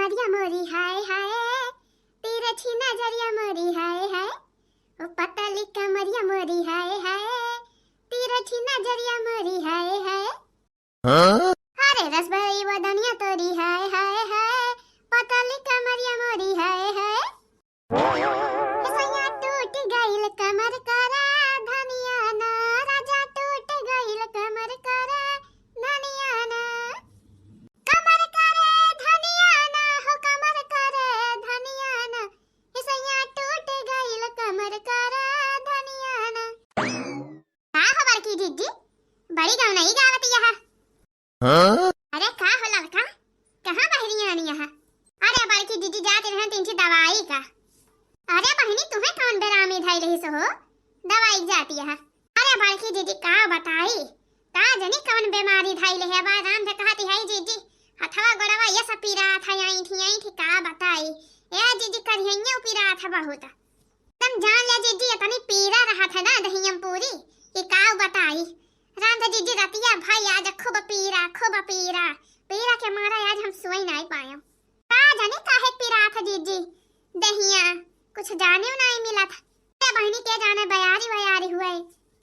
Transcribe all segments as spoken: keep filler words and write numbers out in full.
नजरिया मोरी हाय हाय, तिरछी नजरिया मोरी हाय हाय, ओ पतली कमरिया मोरी हाय हाय, तिरछी नजरिया मोरी हाय हाय। हाँ? अरे रस भरी बदनिया तोरी हाय हाय हाय, पतली कमरिया मोरी हाय हाय। सैया टूट गइल कमर करा धनिया ना, राजा टूट गइल कमर करा धनिया ना, कमर करा धनिया ना हो, कमर करा धनिया ना, हे सैया टूट गइल कमर करा धनिया ना। का हो बड़की जिज्जी, बड़ी गवनई गावत यहा। हाँ? अरे का हो ललका, कहाँ बहरी आनी यहाँ? अरे बड़की जिज्जी जात रहन तीन ची दवाई का। अरे बहिनी तुहे कौन बेरामी धई रही सो हो, दवाई जाती यहाँ। अरे बड़की जिज्जी का बताई, का जनी कौन बेमारी धई ले है, बा राम दे कहती है जिज्जी, हथवा गोड़वा ये सब पीरा था, ऐंठी ऐंठी का बताई, ए जिज्जी करिहैया पीरा था बहुत। तुम जान ले जिज्जी, इतनी पीरा रहत है ना दहियम पूरी, कि का बताई। रांध जिज्जी रतिया भाई आज खूब पीरा, खूब पीरा, पीरा के मारा आज हम सोई नाई पायम। का जाने काहे पीरा था जिज्जी दहिया, कुछ जाने नाई मिला था। ए बहिनी के जाने बयारी वयारी हुए,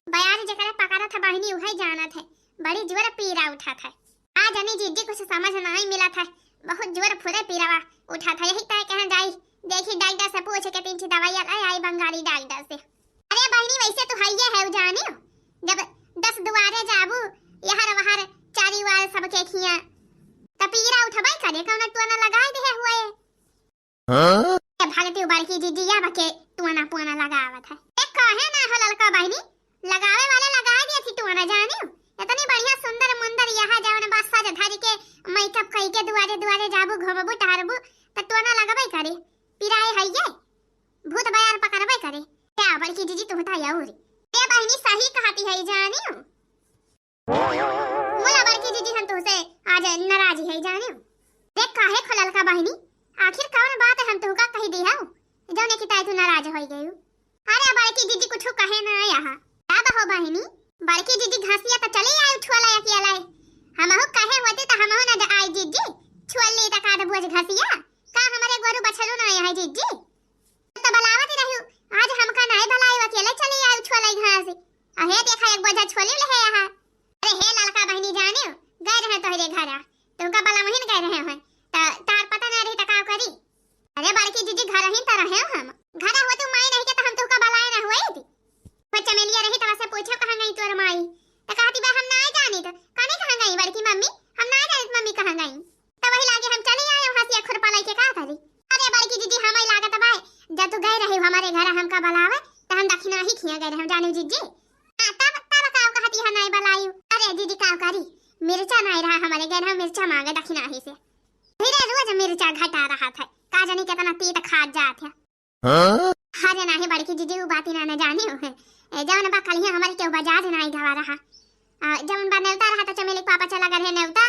बयारी जेकरे पकड़ा था बहिनी उहे जानत है, बड़ी जोर पीरा उठा था। आ जानी जिज्जी कुछ समझ नाई मिला था, बहुत जोर फुरे पीरवा उठा था। यही तय कहन जाई, देखी डॉक्टर से पूछ के तीन ची दवाई ले आई बंगाली डॉक्टर से। अरे बहिनी वैसे तो हइये है जानियो, जब दस दुआरे जाबू, यहर वहर चारी वार सबके खिया, त पीरा उठबे करे, कौनो टोना लगाए दे हुए। हाँ? ए भगती बड़की जिज्जी या बके टोना पोना लगावत है। ए कहे ना हो ललका बहिनी, लगावे वाले लगाए दिए थी टोना जानियो। इतनी बढ़िया सुंदर मुंदर यहाँ जवन बा सज धज के मेकअप कई के दुआरे दुआरे जाबू, घूमबू टहरबू, त टोना लगबे करे। पिराए है ये, भूत बयार पकड़बे करे। क्या बड़की जिज्जी तू बता यार। ए बहिनी सही कहती है जानियो। मोला बड़की जिज्जी हम तुहसे आज नाराज है जानियो। देख काहे खो ललका बहिनी, आखिर कौन बात हम तुहका कही दी हूँ, जौने की ताई तू नाराज होई गयू। अरे बड़की जिज्जी कुछ कहे ना आया हा। का बहो बहिनी, बड़की जिज्जी घसिया त चली आई छुअला अकेला। हमहू कहे होती त हमहू न आई जिज्जी, छुअली त का बोझ घसिया, का हमरे गोरू बछरू ना आया है जिज्जी? त बलावत रही, आज हमका नाई बलाई, अकेले चली आई छुअला घास। अहे देखा एक बोझा छुअली ले है यहाँ। अरे हे ललका बहिनी जानियो, गए रहे तोहरे घरा, तुमका बलावहिन गए रहे हैं, त तार पता ना रही त का करी। अरे बड़की जिज्जी घर ही त रहे हम, घर होते माई नहीं के त हम तुमका बलाए ना हुए थी। पर चमेलिया रही तब से पूछे कहाँ गई तोर माई, त कहती बा हम ना जानी, त कने कहाँ गई बड़की मम्मी, हम ना जानी मम्मी कहाँ गई। त वही लागे हम चली आए वहाँ से खुरपा लइके का करी। अरे बड़की जिज्जी हमारी लागत बा, जब तू गए रही हमरे घर हमका बलावे त हम दक्षिणा ही खिया गए रहे हम जाने जिज्जी। हाँ, तब, तब काव कहती है नाई बलायु। अरे दीदी काव करी, मिर्चा नाई रहा हमरे घर, हम मिर्चा मांगे दक्षिणा ही से। फिर रोज मिर्चा घटा रहा था, का जानी कितना तीत खात जात है। हाँ? अरे नाही बड़की जिज्जी उ बात ही ना, ना जानी हो है। ए, जवन बा कलिया हमरे केहू बाजार नाई गवा रहा। आ, जवन बा नेवता रहा त चमेली पापा चला गए रहे नेवता।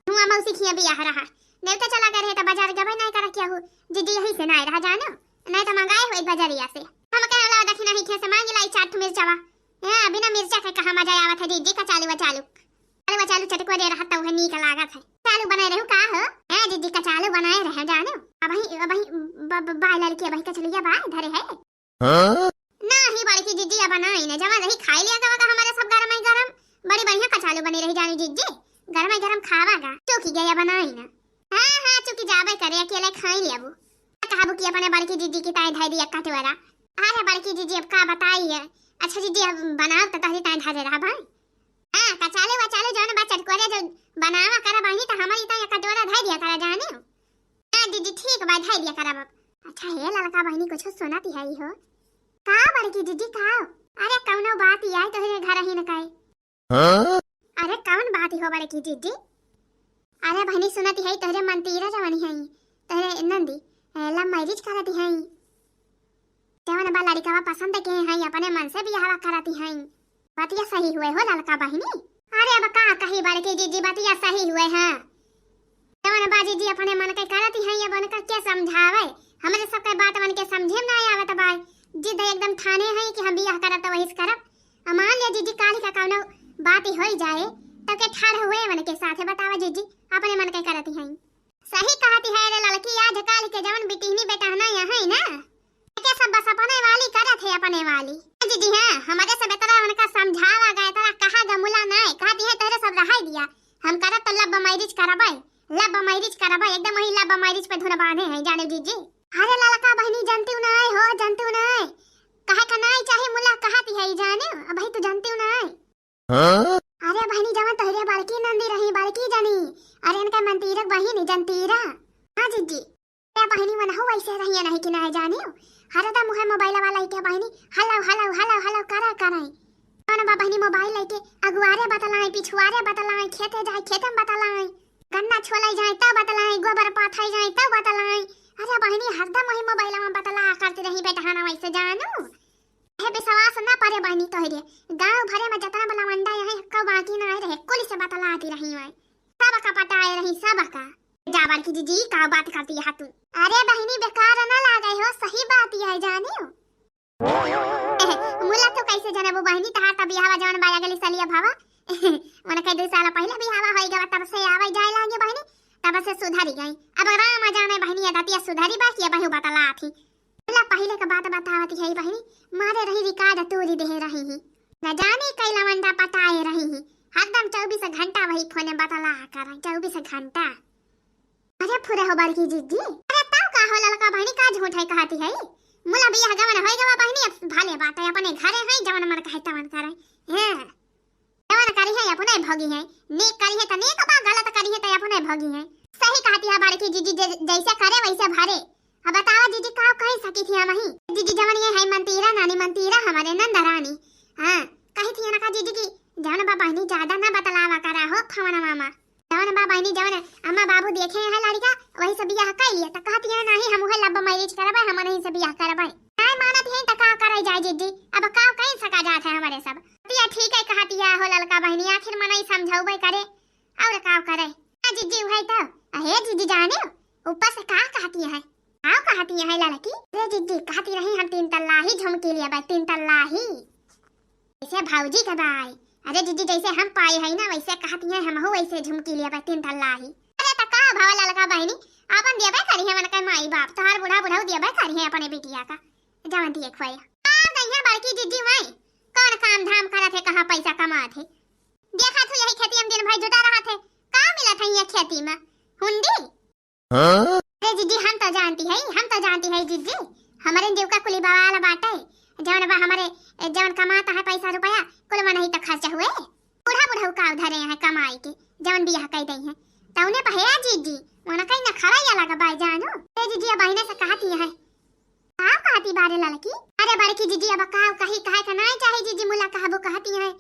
हुआ मौसी खिया बियाह रहा। नेवता चला गए रहे त बाजार गबे नाई करा क्या हो। जिज्जी यही से नाई रहा जानो। नाई त मंगाए हो एक बाजारिया से। हम कहला दक्षिणा ही खिया से मांग लाई चार ठो मिर्चवा। हाँ, बिना मिर्चा के कहाँ मजा आवत है जिज्जी, कचालू वचालू। कचालू वचालू चटको दे रहा त उहे नीक लागत है। कचालू बनाए रहू का हो? हाँ जिज्जी कचालू बनाए रहे जानो। अबही, अबही ब-, ब-, बाय लड़की अबही कचलिया बाय धरे है। हाँ? नाही बड़की जिज्जी अब बनाई ना, जवन रही खाई लिया गवा का हमारे सब गरम ही गरम। बड़ी बढ़िया कचालू बनी रही जानी जिज्जी, गरम ही गरम खावा गा। चुकी गया बनाई ना। हाँ, हाँ, चुकी जाबे करे, अकेले खाई लियाबू। कहबू कि अपने बड़की जिज्जी की ताई धाई दिया कटोरा। अरे बड़की जिज्जी अब का बताई है। अच्छा जिज्जी अब बनाओ त तहरी ताई धारे रहा भाई। हाँ, कचाले वचाले जौन बा चटकोरे जो बनावा करा बहिनी त हमारी ताई कटोरा धाई दिया करा जाने हो। हाँ जिज्जी ठीक बा धाई दिया करा बाप। अच्छा हे ललका बहिनी कुछ सुनत है हो। का बड़की जिज्जी का? अरे कौनो बात आई तोहरे घर ही न काई। हाँ? अरे कौन बात हो बड़की जिज्जी? अरे बहिनी सुनत है तोहरे मंतीरा जवन है, तोहरे नंदी, ए, love marriage करत है। जवन बा लड़िकवा पसंद के है, अपने मन से बियाहवा करत है। बतिया सही हुए हो ललका बहिनी। अरे अब का कही बड़की जिज्जी बतिया सही हुए है। जवन बा जिज्जी अपने मन के करत ही हैं, अब उनका के समझावे? हमरे सबके बात मन के समझे में ना आवत बा। जिद एकदम ठाने हैं कि हम बियाह करब त वही से करब। आ मान ले जिज्जी काली का कौनो बात ही होई जाए, तब के ठाड़ हुए मन के साथे बतावा जिज्जी, अपने मन के करत ही हैं। सही कहती है रे लड़की, आजकल के जवन बिटिहनी बेटहना यहाँ है ना, एके सब बस अपने वाली करत है, अपने वाली। हाँ जीजी, हाँ, हमरे सब इतना उनका समझावा गए, इतना कहा गमुला नाय, कहती है तोहरे सब रहाई दिया, हम करब तो love marriage करबै, love marriage करबै, एकदम वही love marriage पे धुन बांधे हैं, जाने जीजी। अरे ललका बहिनी, जनतिउ नाय हो, जनतिउ नाय, कहे का नाय चाहे मुला कहती है, जाने, अबही तू जनतिउ नाय। हाँ? अरे बहिनी, जवन तोहरे बड़की नंदी रही, बड़की जनी, अरे इनका मंतीरा क बहिनी, जनतीरा। हाँ जीजी। ए बहिनी, मनहु वैसे रहिए नहीं कि नाय जानियो। हरदम उहे मोबाइलवा लइके बहिनी, हलाउ, हलाउ, हलाउ, हलाउ करा, करा। कौन बा बहिनी मोबाइल लइके, अगुआरे बतलाए, पिछुआरे बतलाए, खेते जाए, खेते में बतलाए, गन्ना छोले जाए, तब बतलाए, गोबर पाथे जाए, तब बतलाए। अरे बहिनी, हरदम वही मोबाइलवा में बतला करती रही बेटहाना वैसे जानू। हे विश्वास न परे बहिनी तोहरे, गाँव भरे में जतना बा लवंडा यहाँ, एक्को बाकी नाय रहे, कुल से बतलाती रही मैं। सबका पटाए रही, सबका। जा बड़की जीजी, का बात करती है तू? अरे बहिनी, बेकार न लागे हो, सही बात है, जानियो। मुला तो कैसे जनबू बहिनी, तहार त बियाहवा जवन बा अगली सलिया भावा। उनके दू साल पहले बियाहवा होई गवा, तब से आवे जाए लागे बहिनी, तब से सुधरी गई। अब राम जाने बहिनी, ये दतिया सुधरी बा कि अबहू बतलात ही। मुला पहले के बात बतावत ही बहिनी, मारे रही record तूरी देहे रही ही। न जाने कई लवंडा पटाए रही ही, हरदम चउबीस घंटा वही फोन बतला करे, चउबीस घंटा। अरे फुरे हो बड़की जीजी। अरे तब का हो ललका बहिनी, का झूठ है कहती है? मुला बियाह गवन होई गवा बहिनी, अब भले बात है, अपने घरे है, जवन मन कहे तवन करे। हैं? जवन करी है अपने भोगी है, नीक करी है त नीक बा, गलत करी है त अपने भोगी है। सही कहती है बड़की जीजी, जे-, जैसे करे वैसे भरे। अब बतावा जीजी, का कह सकी थी हम ही? जीजी जवन ये है मंतीरा नानी, मंतीरा हमारे नंद रानी। हाँ, कही थी ना का जीजी की, जवन बा बहिनी ज्यादा ना बतलावा करा हो फवनवा मा। जवन बा बहिनी, जवन अम्मा बाबू देखे हैं लड़का, वही से बियाह कर लिए, त कहती है, "नहीं, हम उहे love marriage करबे, हम नहीं से बियाह करबे।" नहीं मानत हैं, त का करे जाए जीजी, अब का कह सका जात है हमारे सब। तिया ठीक है कहती है हो ललका बहिनी, आखिर मनई समझौबे करे, और का करे। हाँ जीजी, उहे तो। अहे जीजी जाने, ऊपर से का कहती है, का कहती है लड़की? रे जीजी, कहती रही, "हम तीन तल्ला ही झुमकी लिए बा, तीन तल्ला ही।" जैसे भौजी के बाई। अरे जीजी, जैसे हम पाई है ना, वैसे कहती हैं, "हमहू वैसे झुमकी लिए बा, तीन तल्ला ही।" अरे त का भवा ललका बहिनी, आपन देबे करी है, मन के माई बाप, तोहार बूढ़ा बुढ़ऊ देबे करी है अपने बिटिया का, जवन दिए खोए। आ गई है बड़की जीजी माई, कौन काम धाम करत है, कहाँ पैसा कमात है? देखत हो यही खेती में दिन भर जुटा रहत है, का मिलत है ये खेती में? हुंडी? हाँ? अरे जीजी, हम तो जानती है, हम तो जानती है जीजी, हमारे जीव का कुली बवाल बाटे, जवन बा हमारे, ए, जवन कमाता है पैसा रुपया, कुल मनही तो खर्च हुए। बूढ़ा बुढ़ऊ का उधरे हैं कमाई के, जवन बियाह कई दई हैं, तौने पहे आ जीजी, उनका ही नखरा या लगा बाय जानू। ए जीजी, अब बहिने से कहती है, का कहती बारे ललकी? अरे बड़की जीजी, अब का कही, कहे का नाय चाही जीजी, मुला कहबो कहती है।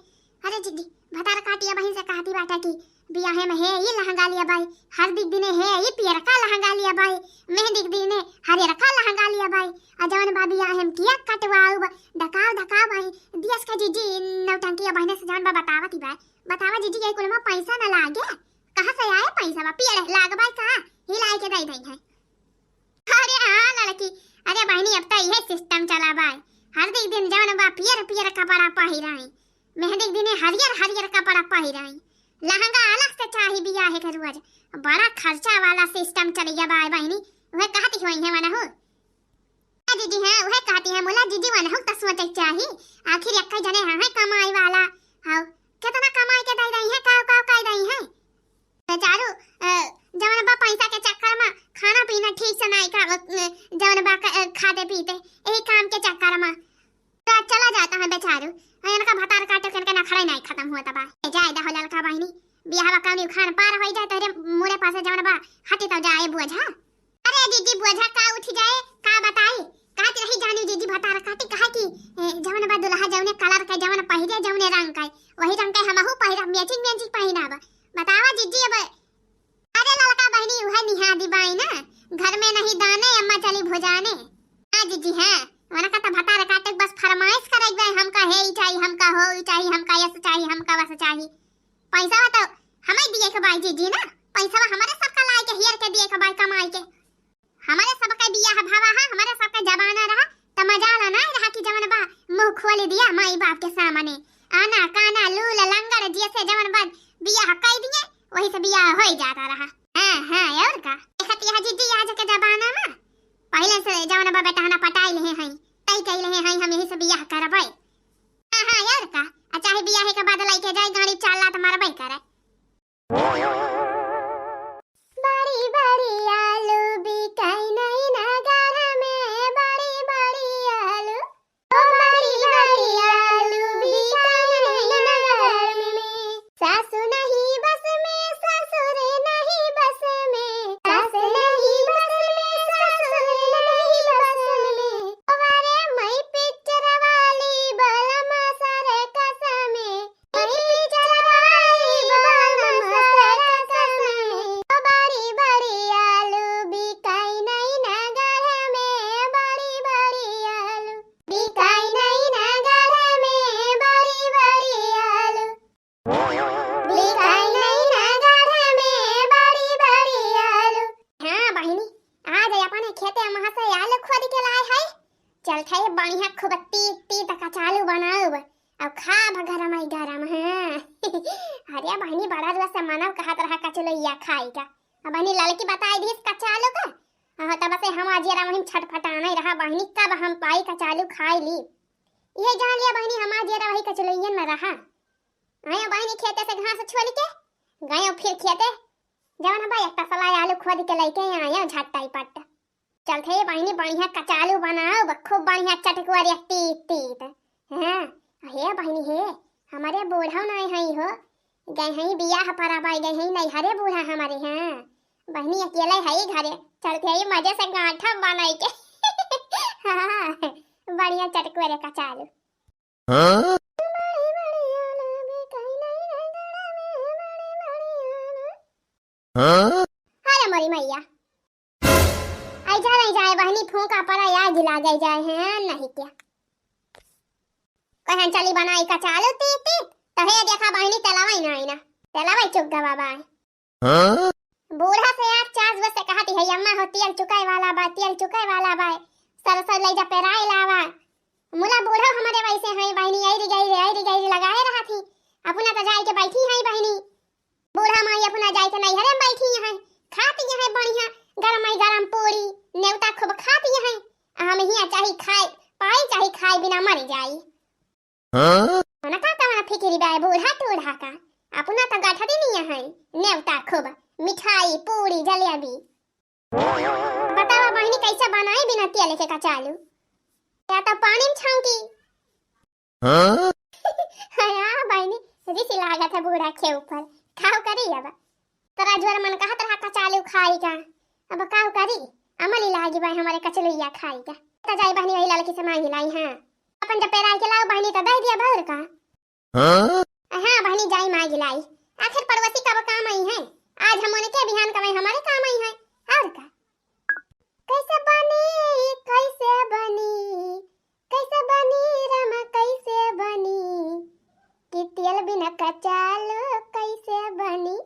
अरे जीजी, भतार काटिया बहिन से कहती बाटा कि बियाहे में हे ई लहंगा लिया बाई, हरदी के दिने हे ई पियरका लहंगा लिया बाई, मेहंदी के दिने हरियरका लहंगा लिया बाई, आ जवन बा बियाहे में किया कटवाऊ बा, डकाव डकाव बाई, दियस का जीजी नौटंकी बहिने से जवन बा बतावती बाई, बतावा जीजी, ये कुल में पैसा न लागे, कहाँ से आए पैसा बा, पेड़ लाग बाई का, हिलाए के दई दई है। अरे हाँ लड़की, अरे बहिनी, अब त इहे system चला बाय। हरदी के दिन जवन बा पियर पियर कपड़ा पहिराई, मेहंदी के दिने हरियर हरियर कपड़ा पहिराई, लहंगा अलग से चाही बियाहे के रोज। बड़ा खर्चा वाला system चल गया बाय बहिनी। उहे कहती होई है मनहु। हाँ जीजी, हाँ, उहे कहती है मुला जीजी, मनहु त सोचे चाही। आखिर एक जने हैं कमाई वाला, हाँ, कितना कमाई के दे रही है, काव काव कह रही है। बेचारू, अ, जवन बा पैसा के चक्कर में खाना पीना ठीक से नाई खा, अ, जवन बा क-, अ, खाते पीते, यही काम के चक्कर में तो चला जाता है बेचारू। अ, इनका भतार काटे के इनके नखरा ही नाई खत्म होता बा। ए, जाए दा हो ललका बहिनी, बियाहवा कौनी उखान पार होई जाए, तोहरे मुड़े पासे जवन बा हटी तो जाए बोझा। अरे जीजी, बोझा का उठ जाए, का बताई? कहत रही जानी जीजी भतार काटी कहा कि, ए, जवन बा दुल्हा जवने colour का, जवन पहिरे जवने रंग का, वही रंग का हमहू पहिरब, matching matching पहिरब। बतावा जीजी अब। अरे ललका बहिनी, उहे निहा दी बाई ना, घर में नहीं दाने, अम्मा चली भुजाने। हाँ जीजी, हाँ, वनका त भतार काटे बस फरमाइश करे गए, हमका हे ई चाही, हमका हो ई चाही, हमका यस चाही, हमका वस चाही। पैसा तो हमें दिए के बाई जीजी ना, पैसा हमारे सबका लाई के, हेर के दिए के बाई, कमाई के। हमारे सबके बियाह भावा है, हमारे सबके जमाना रहा, त मजाला ना रहा कि जवन बा मुंह खोल दिया माई बाप के सामने। आना काना लूल लंगड़ जैसे जवन बा बियाह कई दिए, वही से बियाह होई जाता रहा। हाँ, हाँ, और का? देखत यह जीजी आज के जमाना मा पहिले से जवन बा बेटहना पटाई लेहे हई, तय कई लेहे हई, हम यही से बियाह करबै। हाँ, हाँ, और का? आ चाहे बियाहे के बाद लइके जाई गाड़ी चार लात मारबै करे। बड़ी बड़ी आलू बिकाई नहीं नगर में, बड़ी बड़ी आलू, ओ बड़ी बड़ी आलू बिकाई नहीं नगर में। सासू नहीं बस में, ससुर नहीं बस में, सास नहीं बस में, ससुर नहीं बस में। ओ बारे मई पिक्चर वाली बलमा सारे कसम में। बड़ी बड़ी आलू बिकाई नहीं नगर में, बड़ी बड़ी आलू बिकाई नहीं नगर में, बड़ी बड़ी आलू बिकाई नहीं नगर में, बड़ी बड़ी आलू। हाँ बहिनी, आज अपने खेते मा से आलू खोद के लाए है। चलत है बढ़िया खूब तीत तीत कचालू बनाउब। अब खाब गरम आई गरम, हाँ। अरे बहिनी, बड़ा जोर से मनवा कहत रहा कचलैया खाई का। अब बहिनी ललकी बताई दिस कचालू का। हाँ, तब से हम आज ये रहा वहीं छटपटाना ही रहा बहिनी, कब हम पाई कचालू खाई ली। ये जान लिया बहिनी, हम आज ये रहा वही कचलैयन में रहा। आयो बहिनी खेते से घास छोल के, गयो फिर खेते। जवन बा एक तसला आलू खोद के लइके आयो झट्टा ही पट्टा। चलत है बहिनी, बढ़िया कचालू बनाउब, खूब बढ़िया चटकुआ रे तीत तीत। हाँ, हे बहिनी हे, हमरे बूढ़ा नहीं है हो, गए हैं बियाह पर, अब गए हैं नैहरे बूढ़ा हमरे। हाँ बहिनी, अकेले है घरे, चलत है मजे से गांठा बनाई के। हाँ, बढ़िया चटकुआ रे कचालू। हाँ? हाँ? अरे मोरी मैया, आई जा, आई जाए बहिनी, फूंका पड़ा या गिला गई जाए हैं, नहीं क्या? कहन चली बनाई कचालू तीत तीत, तो हे देखा बहिनी, तेलवा ही ना आई ना, तेलवा ही चुक गवा बाय। हाँ? बूढ़ा से आज चार बजे से कहती है, "अम्मा हो, तेल चुकाए वाला बा, तेल चुकाए वाला बा, सरसों ले जा पेराए लावा।" मुला बूढ़ा हमरे वैसे हैं बहिनी, ऐरी गैरी, ऐरी गैरी लगाए रहा थी, अपना तो जाए के बैठी हैं बहिनी। बूढ़ा माई अपना जाए के नैहरे में बैठी हैं, खाती हैं बढ़िया गरम आई गरम पूरी, नेवता खूब खाती हैं। हम हिया चाहे खाए पाई, चाहे खाए बिना मर जाई। हाँ? उनका कवन फिकिर बा बूढ़ा टूढ़ा का, अपना तो गठरी नहीं है, नेवता खूब, मिठाई, पूरी, जलेबी। बतावा बहिनी, कैसे बनाई बिना तेल के कचालू? या तो पानी में छौंकी। हाँ? हाँ बहिनी, रिस लागत है बूढ़ा के ऊपर, खाओ करी अब। तोरा जोर मन कहत रहा कचालू खाई का, अब काउ करी, अमली लागी बा हमरे कचलुइया खाई का। त जाई बहिनी वही ललकी से मांगी लाई, हाँ। अपन जब पेराई के लाओ बहिनी त दे दिया बउर का। हाँ? हाँ बहिनी जाई मांगी लाई, आखिर पड़ोसी कब काम आई है, आज हम उनके बिहान कमाई हमारे काम आई है, और का। कैसे बनी, कैसे बनी, कैसे बनी रामा, कैसे बनी? कि तेल बिना कचालू कैसे बनी?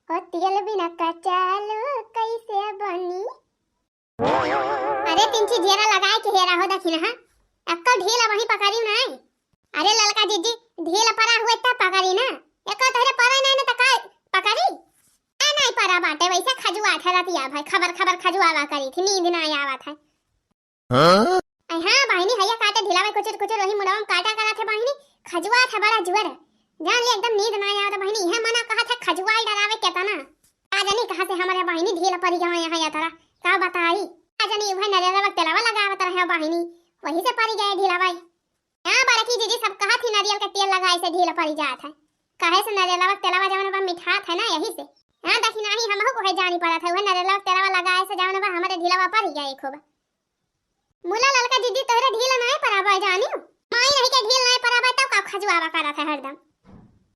ओ तेल बिना कचालू कैसे बनी? अरे तिनची ढेरा लगाए के हेरा हो, देखी ना, हाँ? अक्को ढील वहीं पकड़ी ना। अरे ललका जीजी, ढील परा हुए तब पकड़ी ना, एको तोहरे परा नहीं ना, तो का पकड़ी? आ नहीं परा बाटे, वैसे खजुआ थे रतिया भर, खबर खबर खजुआवा करी थी, नींद ना आवत है। हाँ? अरे हाँ बहिनी, हैया काटे ढिलावे कुचुर कुचुर, वही मुड़वा में काटा करा थे बहिनी, खजुआ थे बड़ा जुअर। जान ले एकदम नींद ना आवत बहिनी, यह मना कहा थे खजुआई डरावे केतना। का जानी कहाँ से हमारे बहिनी ढील परी गवा यहाँ या तरह, का बताई। का जानी उहे नरेलवा तेलवा लगावत रहे बहिनी, वही से परी गए ढिलावा। हाँ बड़की जीजी, सब कहा थी नारियल का तेल लगाए से ढील परी जात है, काहे से नरेलवा तेलवा जवन बा मिठात है ना, यही से। हाँ देखी नाही, हमहू को है जानी पड़त है, उहे नरेलवा तेलवा लगाए से जवन बा हमारे ढीलवा परी गए खूब। मुला ललका जीजी, तोहरे ढील नाय पराबा जानियो। माई नहीं के ढील नाय पराबा, तब का खजुआवा करत है हरदम।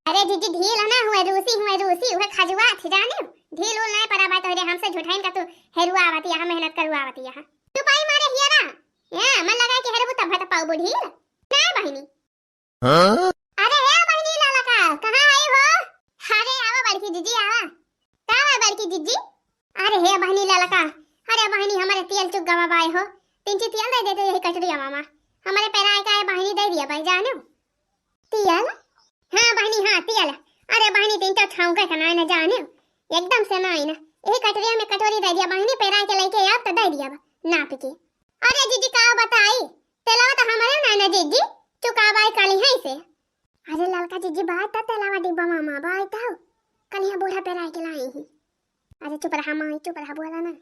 अरे जीजी, ढील ना हुए रूसी, हुए रूसी, उहे खजुआ थी जानियो। ढील उल नाय पराबा तोहरे, हमसे झुठाइन का तू हेरुआवत यहाँ, मेहनत करुआवत यहाँ। तू पाई मारे हियरा। या, मन लगा के हेरबू तब भत पाऊ ढील। ना बहिनी। हाँ? अरे हे बहिनी ललका, कहाँ आई हो? अरे आवा बड़की जीजी, आवा। का बा बड़की जीजी? अरे हे बहिनी ललका, अरे बहिनी हमारे तेल चुक गवा बाय हो, तिनची तेल दे देते यही कटोरिया मामा, हमारे पैराए का है बहिनी दे दिया भाई जानो। तेल? हाँ बहिनी हाँ तेल। अरे बहिनी तिनचा छाऊं का ना जानो, एकदम से ना आई ना, यही दइ दिया बा नाप के। अरे जिज्जी, का बताई, तेलवा त हमरे ना ना जिज्जी, चुकाबाई काली है से। अरे ललका जिज्जी, बाय त तेलवा डिब्बा मामा, बाय त काली है बूढ़ा पेराई के लाई ही। अरे चुप रहा माई, चुप रहा, बोला ना।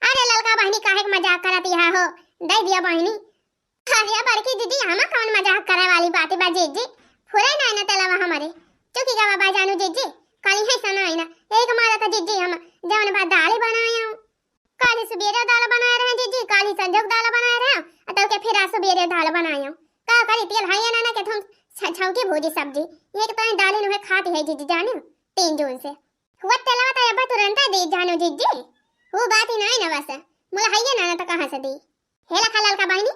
अरे ललका बहिनी, काहे के मजाक करत यहा हो, दइ दिया बहिनी। अरे बड़की जिज्जी, हम कौन मजाक करे वाली बात बा जिज्जी, फुरे ना ना तेलवा हमरे, चुकी गवा बा जानू जिज्जी, काली है सना आई ना, एक मारा त जिज्जी हम जवन बा दाल बनाया हूँ। काली सुबेरे दाल बनाए रहे जिज्जी, काली संजोग दाल बनाए रहे, आ तो के फिर आज सुबेरे दाल बनाए। का करी, तेल है ना ना के तुम छ-, छौंकी भूजी सब्जी, ये तो दाल ही खाती है जिज्जी जाने, तीन जून से। हुआ तेलवा तो अब तुरंत दी जानो जिज्जी, वो बात ही नहीं ना बस, मुला है ना ना तो कहाँ से दी। हे लखा ललका बहिनी,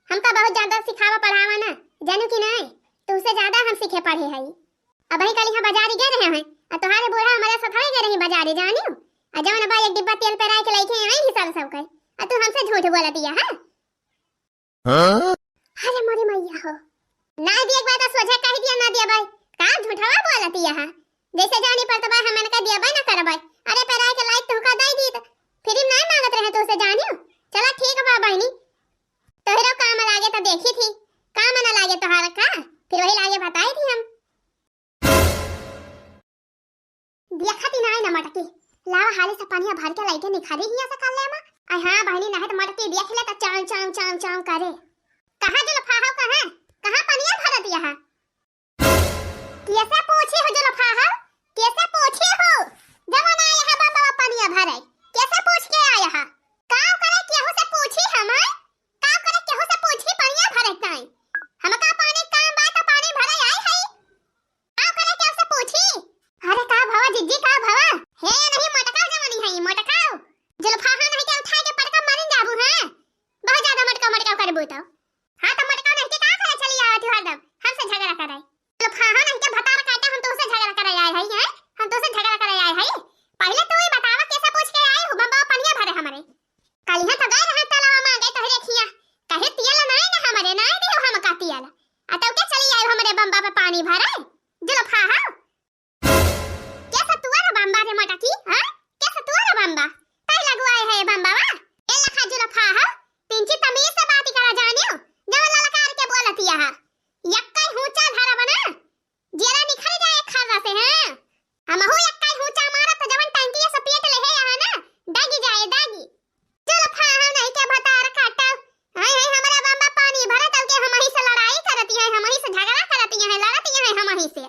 हमका बहुत ज्यादा सिखावा पढ़ावा ना, जानू कि नहीं, तुमसे ज्यादा हम सीखे पढ़े हई। अबही काली हम बाजारी गए रहे हैं, आ तोहारे बूढ़ा हमारे साथ गए रही बाजारी, जानियो। आ जवन बा एक डिब्बा तेल पेराए के लइके आई ही सब सब कहे, आ तू हमसे झूठ बोलत यहा, हाँ? हाँ? अरे मोरी मैया हो, ना दिए के बाद सोझे कह दिया ना दिया भाई, का झूठवा बोलत यहा? जैसे जानी पड़त बा हमन का दिया भाई ना करबै। अरे पेराए के लायक तुमका दे दी त फिर ना मांगत रहे तुमसे जानियो। चला ठीक बा बहिनी, तोहरो काम लागे त देखी थी, काम ना लागे तोहार का, फिर वही लागे बताई थी हम। देखत ही नाई न मटकी, लावा हाली से पनिया भर के लइके निखारी हियाँ से कर ले मा। अरे हाँ बहिनी, नहीं त मटकी देख ले त चाव चाव चाव चाव करे। कहाँ जुलफा हो, कहाँ, कहाँ पनिया भरत यहा? कैसे पूछी हो जुलफा हो, कैसे पूछी हो? जवन आया है बम्बा पनिया भरे, कैसे पूछ के आया है? काव करे केहू से पूछी हम? काव करे केहू से पूछी पनिया भरे ताई? हमका पानी काम बा त पानी भरे आई है। काव करे केहू से पूछी? अरे का भवा जिज्जी, का भवा? हे नहीं मोटकाव जवनी है, मोटकाव। जुलफाहा नहीं के उठाए के पटका मारिन जाबू, हैं? बहुत ज्यादा मोटकाव मोटकाव करबू तो। हाँ तो मोटकाव नहीं के का करे चली आवत हो हरदम? हमसे झगड़ा करे। जुलफाहा नहीं के भतार काटे हम तोसे झगड़ा करे आए है, हैं? हम तोसे झगड़ा करे आए है? पहले तू ही बतावा कैसे पूछ के आए हो बम्बा पनिया भरे हमरे? कलिहा तो गए रहे तलावा मांगे तोहरे खिया। कहे तियल नाई ना हमरे, नाई दियो हमका तियल। आ तो के चली आए हमरे बम्बा पे पानी भरे? जुलफाहा। के सतुआ रे बम्बा रे मोटकी, हाँ? के सतुआ रे बम्बा? तई लगुआए है बम्बा वा? ए लखा जुलफाहा, पिंची तमीज से बात करा जानियो, जवन ललकार के बोलतिया हा। यक्कई हुचा धरा बना, जेरा निखर जाए खर्रा से, हाँ? हमहू यक्कई हुचा मारत जवन टंकिया से पेट ले है यहाँ ना, दागी जाए, दागी। जुलफाहा नहीं के भतार काटो। हाय हाय, हमरा बम्बा पानी भरत हो के हमही से लड़ाई करती है, हमही से झगड़ा करती है, लड़ती है हमही से।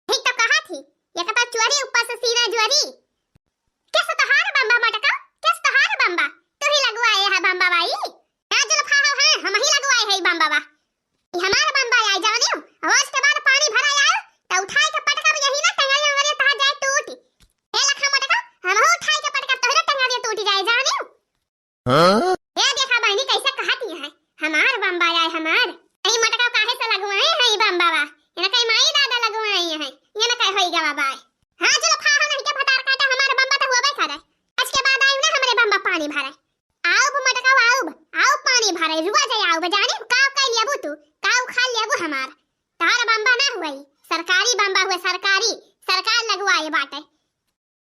ठीक तो कहा थी, ये कता चोरी ऊपर से सीना जोरी। कैसे तोहार बम्बा मटका, कैसे तोहार बम्बा? तू ही लगवाए है बम्बा बाई। ना जुलफाहा है, हमही लगवाए है बम्बा बा। ई हमार बम्बा आई जानियो, आज के बाद पानी भरा आयो, त उठाए के पटका भी यही ना, टंगरिया वंगरिया तहा जाए टूटी। ए लखा मटका, हमहू उठाए के पटका तोहरे टंगरिया टूटी जाए जानियो। हाँ? ए देखा बहिनी कैसे कहती है, हमार बम्बा आए हमार। अरे मटका काहे से लगवाए है ई बम्बा बा? ये ना कहीं माई दादा लगवाए है, ये ना कहीं होई गवा बाय। हाँ जुलफाहा नहीं के भतार काटा हमार बम्बा त हुआ करे। आज के बाद आई ना हमरे बम्बा पानी भरे। आउब मटकाव आउब, आउब पानी भरे, रुआ जाए आउब, जाने का कह लियाबू तू, का उखाड़ लियाबू हमार। तार बम्बा ना हुई, सरकारी बम्बा हुए, सरकारी, सरकार लगवाए बाटे।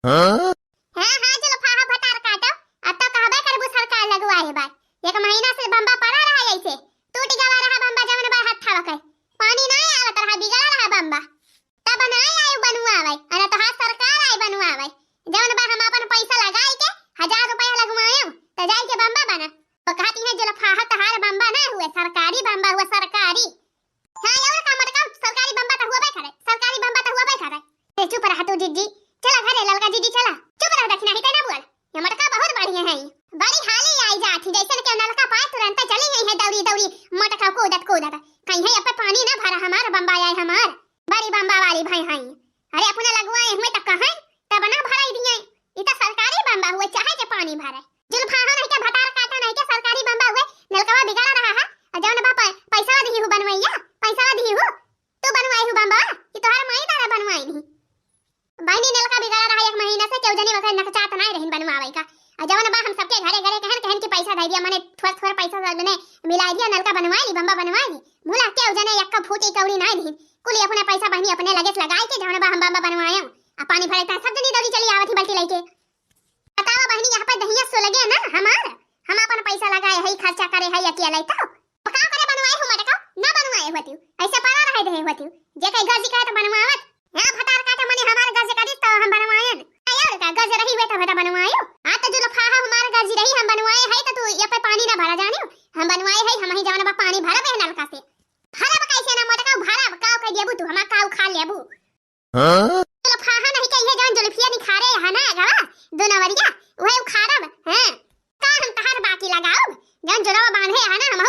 हाँ? हाँ, हाँ, जुलफाहा भतार काटो, अब तो कहबे करबू सरकार लगवाए बाय। एक महीना से बम्बा पड़ा रहा ऐसे, टूट गवा रहा बम्बा जवन बा हाथ थावा के, पानी ना आवत रहा, बिगड़ा रहा बम्बा। तब ना आए बनवावे, अरे तो हाँ सरकार आए बनवावे। जवन बा हम अपन पैसा लगाई के हजार रुपया लगवाएम, त जाई के बम्बा बना। तो कहती है जुलफाहा तहार बम्बा ना हुए, सरकारी बम्बा हुए, सरकारी। हाँ, और का मटका, सरकारी बम्बा त हुआ बे करे, सरकारी बम्बा त हुआ बे करे। ए, चुप रहा तू जिज्जी, चला घरे ललका जिज्जी चला। चुप रहा दखिना ही ते ना बोल। ये मटका बहुत बढ़िया है, बड़ी हाली आई जात ही, जैसे के नलका पाए तुरंत चली गई है दौड़ी दौड़ी, मटका कूदत कूदत। कहीं है अब पानी ना भरा हमार बम्बा आए हमार। बड़ी बम्बा वाली भाई हाई। अरे अपना लगवाए हुए त कहें, तब ना भराई दिए। इ त सरकारी बम्बा हुए, चाहे के पानी भरे। जुलफाहा नहीं के भतार काटा नहीं के सरकारी बम्बा हुए, नलकवा बिगड़ा रहा है। और जौन बा प-, पैसा दिही हु बनवैया, पैसा दिही हु। तू बनवाई हु बम्बा, कि तोहर माई दादा बनवाई नहीं। बहिनी नलका बिगड़ा रहा एक महीना से, केहू जनी वगैरह नकचात नहीं रहिन बनवावे का। आ जवन बा हम सबके घरे घरे कहन कहन के पैसा दे दिया, मने थोड़ा थोड़ा पैसा सब मने मिला दिया, नलका बनवा ली, बम्बा बनवा ली। मुला केहू जने यक्का फूटी कौड़ी नहीं दिहिन। कुली अपने पैसा बहिनी अपने लगे से लगाई के जवन बा हम बम्बा बनवाए। आ पानी भरे ता सब जनी दौड़ी चली आवत ही बाल्टी लेके। बतावा बहिनी, यहाँ पे दहिया सुलगे ना हमार।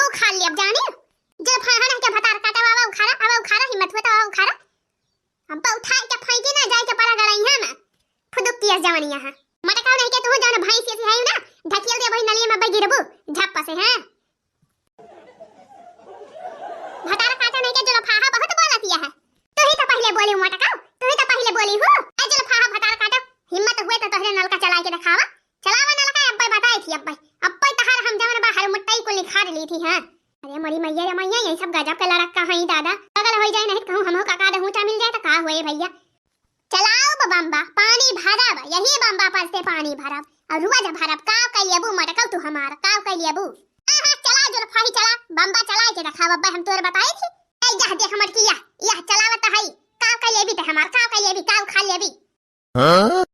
उखाड़ लिया अब जाने। जो फाहन है के भतार काटा, आवा उखाड़ा, आवा उखाड़ा, हिम्मत हुआ तो आवा उखाड़ा। अब उठा के फेंकी ना जाए के पड़ा गड़ैया में। फुदुक किया जवनिया है। मटकाओ नहीं के तू जान भैंस ऐसी है ना, ढकेल दे वही नलिया में अब्बे गिरबू झप्पा से, हैं? भतार काटा नहीं के जुलफाहा बहुत बोलत यह है। तू ही तो पहले बोली मटकाओ, तू ही तो पहले बोली हो। ए जुलफाहा भतार काटा, हिम्मत हुए तो तोहरे नलका चला के दिखावा। चलावा नलका, अब्बे बताई थी, अब्बे, अब्बे तहार हम जवन बा हर मुट्ठई को निखार ली थी, हाँ। अरे मोरी मैया रे मैया, यही सब गजब के लड़क का हई दादा। बगल होई जाए नहीं तो कहूँ हमहू का काद हुचा मिल जाए तो का होए भैया। चलाओ ब बम्बा, पानी भरब, यही बम्बा पर से पानी भरब। और रोज भरब, काव कइ लेबू मटकाऊ तू हमार, काव कइ लेबू। हाँ, हाँ, चला जुलफाही चला, बम्बा चला के दिखावा, अब्बे हम तोर बताई थी। ए, यह देख मटकिया, यह चलावत हई, काव कइ लेबी ते हमार, काव कइ लेबी, काव खा लेबी। हाँ?